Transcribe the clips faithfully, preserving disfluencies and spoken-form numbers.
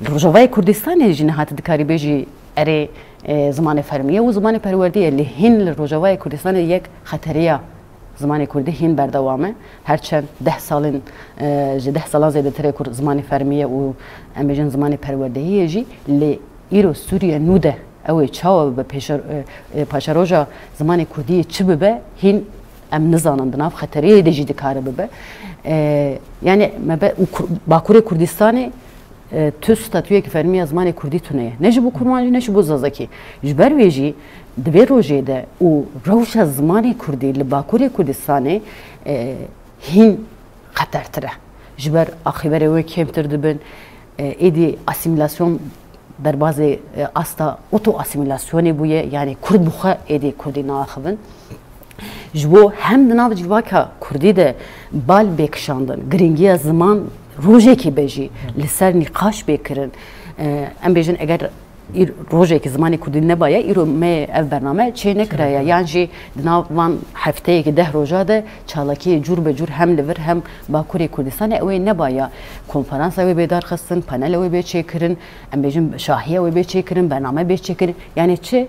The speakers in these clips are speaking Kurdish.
Li Rojavayê Kurdistanê jî niha tu dikarî bêjî erê, e, zimanê fermî ye û zimanê perwerdê ye, lê hîn li Rojavayê Kurdistanê yek xeteriya zimanê kurdî hîn berdewam e. Her çend deh salên, e, ji deh salan zêdetir e ku zimanê fermî ye û em bêjin zimanê perwerdehî ye jî, lê îro Sûriye nû de ew ê çawa bibe pêşer-, e, e, paşeroja zimanê kurdî yê çi bibe, hîn em nizanin, di nav xeteriyê de jî dikare bibe. E, yani me be, û Kur-, Bakurê Kurdistanê, e, tu statuyekî fermî ya zimanê kurdî tune ye. Ne ji bo kurmancî, ne ji bo zazakî. Ji ber wê jî di vê rojê de û rewşa zimanê kurdî li Bakurê Kurdistanê, e, hîn xetertir e. Ji ber axîberê wê kêmtir dibin, e, êdî asîmîlasyon derbazê, e, asta oto-asîmîlasyonê bûye, yani kurd bi xwe êdî kurdî naaxivin. Ji bo hem di nav civaka kurdî de bal bê kişandin, giringiya ziman rojekê be jî li ser nîqaş bê kirin. E, em bêjin eger îr-, rojekî zimanê kurdî nebaye, îro me ev bername çê nekiraya. Yan jî di nav van hefteyekî deh roja de çalakiyê cûr be cûr hem li vir hem Bakurê Kurdistanê ew ê nebaya. Konferansa wê bê darxistin, panela wê bê çêkirin, em bêjin şahiya wê bê çêkirin, bername bê çêkirin. Yani çi?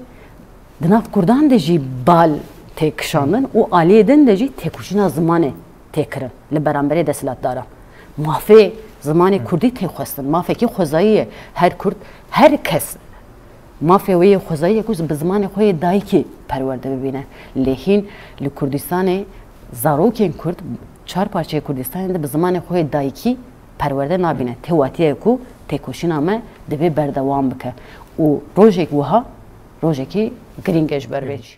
Di nav kurdan de jî bal tê kişandin û aliyê din de jî têkoşîna zimanê tê kirin li beramberê desthilatdaran. Mafê zimanê kurdî tê xwestin. Mafekî xwezayî ye. Her kurd, her kes mafê wê yê xwezayî ye ku bi zimanê xwe yê dayikî perwerde bibîne. Lê hîn li Kurdistanê zarokên kurd çar parçeyê Kurdistanê de bi zimanê xwe yê dayikî perwerde nabîne. Tê watiye ku têkoşîna me divê berdewam bike û rojek wiha rojekî girîng e ji ber vê jî.